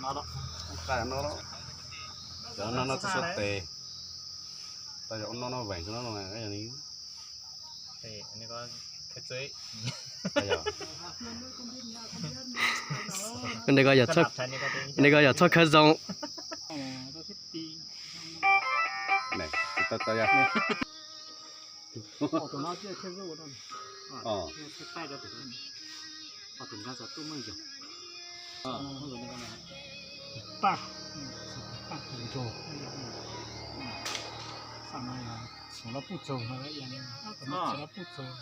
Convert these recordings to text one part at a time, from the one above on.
Qa no, cov no no txog tes, tau yog ua no no veem no no. Nws ko yog txhob khawv zoo. Paj, paj tus nrog, xam no yog txhuv lab puj tsaug no, txhuv lab puj tsaug,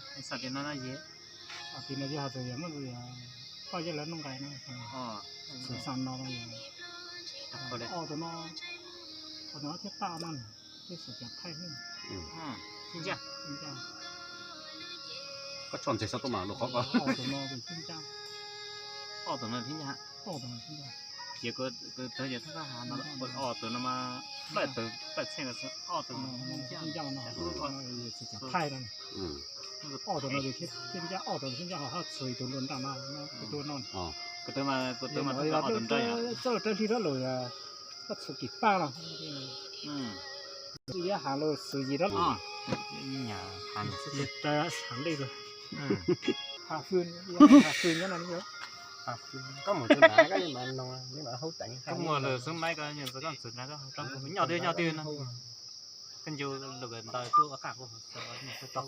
tim no yog has tas yog muaj paj yog lawv nuj nqais no, txhuv xam no no yog, o tus no, o tus no thiab paj no, tej xov cov thaij ne. Koj tso ntses xov tooj mas lus qhov ko. O tus no thiab ncaj, o tus no thiab ncaj, o tus no thiab ncaj. Ces kuv txog yog thaj kab hav no, o tus no mas, paj txheej o tus no thiab ncaj no, xov cov thaij no. O tus no thiab ncaj, o tus no thiab ncaj, ho haj txhuv tus nrog nram no, kuv tus no, kuv tus mas, kuv tus mas txawj rab hli rab lus, koj txhuv kim paj no. Tsis liab has lus xwm yim rab lus, has lej lus, has fwj, has fwj nyob no. Koj mus tus nrad koj yeej mam noog, yeej mam haub teev. Koj muaj lus xwb maib koj nyob twg nyob twg no. Koj ncu lus ntawd tuaj ua qaj kuv, tau qhov twb txawv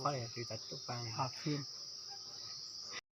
tuaj paj has fwj.